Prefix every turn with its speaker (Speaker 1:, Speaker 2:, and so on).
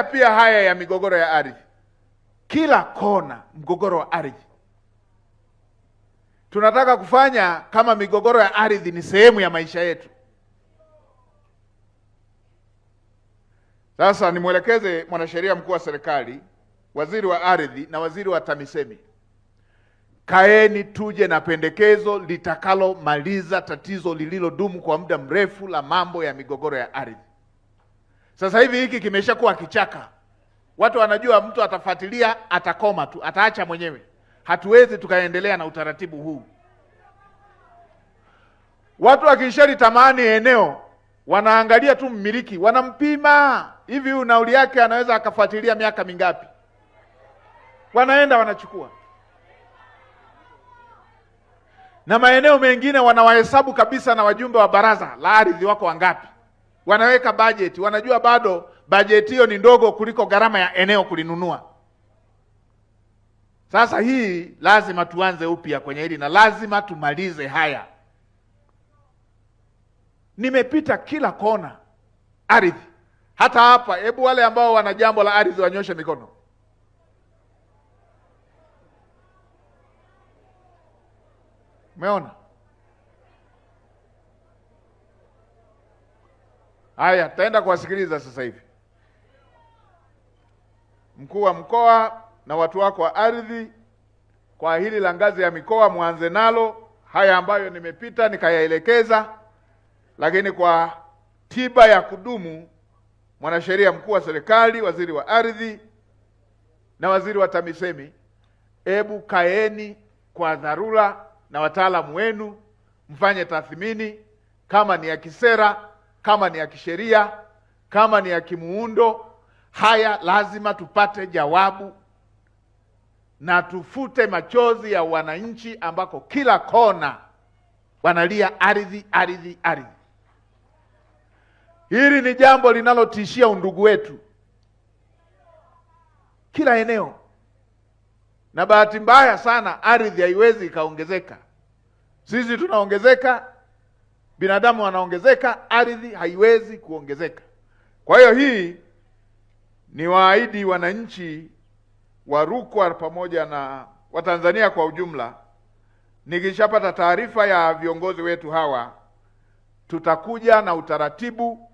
Speaker 1: pia haya ya migogoro ya ardhi. Kila kona mgogoro wa ardhi. Tunataka kufanya kama migogoro ya ardhi ni sehemu ya maisha yetu. Sasa nimwelekeze mwanasheria mkuu wa serikali, waziri wa ardhi na waziri wa TAMISEMI. Kaeni tuje na pendekezo litakalomaliza tatizo lililodumu kwa muda mrefu la mambo ya migogoro ya ardhi. Sasa hivi hiki kimeshakuwa kichaka. Watu wanajua mtu atafuatilia, atakoma tu, ataacha mwenyewe. Hatuwezi tukaendelea na utaratibu huu. Watu wakishalitamani eneo, wanaangalia tu mmiliki, wanampima. Hivi huyu nauli yake anaweza akafuatilia miaka mingapi? Wanaenda wanachukua. Na maeneo mengine wanawahesabu kabisa na wajumbe wa baraza la ardhi wako wangapi. Wanaweka bajeti, wanajua bado bajeti hiyo ni ndogo kuliko gharama ya eneo kulinunua. Sasa hii lazima tuanze upya kwenye hili na lazima tumalize haya. Nimepita kila kona ardhi. Hata hapa, hebu wale ambao wana jambo la ardhi wanyoshe mikono. Umeona? Haya, tutaenda kuwasikiliza sasa hivi. Mkuu wa mkoa na watu wako wa ardhi, kwa hili la ngazi ya mikoa muanze nalo, haya ambayo nimepita nikayaelekeza. Lakini kwa tiba ya kudumu, mwanasheria mkuu wa serikali, waziri wa ardhi na waziri wa TAMISEMI, hebu kaeni kwa dharura na wataalamu wenu, mfanye tathmini kama ni ya kisera, kama ni ya kisheria, kama ni ya kimuundo. Haya lazima tupate jawabu na tufute machozi ya wananchi ambako kila kona wanalia ardhi, ardhi, ardhi. Hili ni jambo linalotishia undugu wetu kila eneo. Na bahati mbaya sana ardhi haiwezi ikaongezeka. Sisi tunaongezeka, binadamu wanaongezeka, ardhi haiwezi kuongezeka. Kwa hiyo hii ni waahidi wananchi wa Rukwa pamoja na Watanzania kwa ujumla, nikishapata taarifa ya viongozi wetu hawa, tutakuja na utaratibu